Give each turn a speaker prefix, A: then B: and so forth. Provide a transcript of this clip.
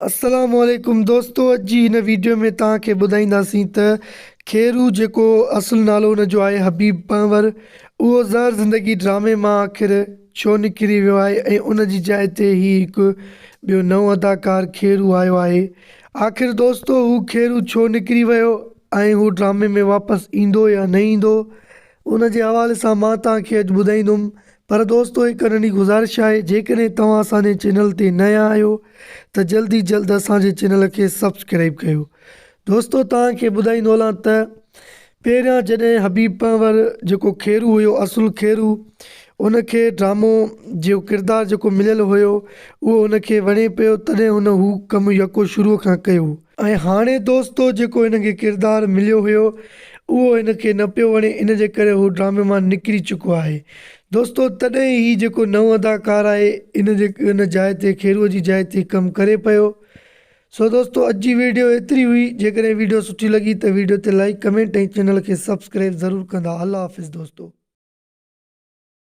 A: السلام عليڪم دوستو اڄ جي هن ويڊيو ۾ توهان کي ٻڌائينداسين ته خيرو جيڪو اصل نالو ان جو آهي حبيب پنهور اهو زهر زندگي ڊرامي مان آخر ڇو نڪري ويو آهي ۽ ان جي جاء تي هي هڪ ٻيو نئون اداڪار خيرو آيو آهي آخر دوستو هو خيرو ڇو نڪري ويو ۽ هو ڊرامي ۾ واپس ايندو يا نه ايندو ان جي حوالي سان مان توهان کي اڄ ٻڌائيندم پر دوستو هڪ ننڍي گذارش آهي جيڪڏهن توهان اسان جي چينل تي نيا آهيو ته جلدي جلد اسان جي چينل کي سبسڪرائب ڪيو دوستو توهان کي ٻڌائيندو هلان ته پهريان جڏهن حبيب پنهور جيڪو خيرو هيو اصل خيرو ان کي ڊرامو جو ڪردار جيڪو مليل هيو اهو ان کي وڻي پيو تڏهن هن هو ڪم يڪو شروع کان ڪيو ۽ هاڻي دوستو جيڪو هن کي ڪردار مليو هيو اهو هن کي نه پيو وڻي ان جي ڪري هو ڊرامي مان نڪري چڪو آهي دوستو تڏهن هي جيڪو نئون اداڪار آهي ان جي ان جاء تي خيرو جي جاء تي ڪم ڪري پيو سو دوستو اڄ جي ويڊيو ايتري هئي جيڪڏهن ويڊيو سٺي لڳي ته ويڊيو تي لائيڪ ڪمينٽ ۽ چينل کي سبسڪرائب ضرور ڪندا الله حافظ دوستو.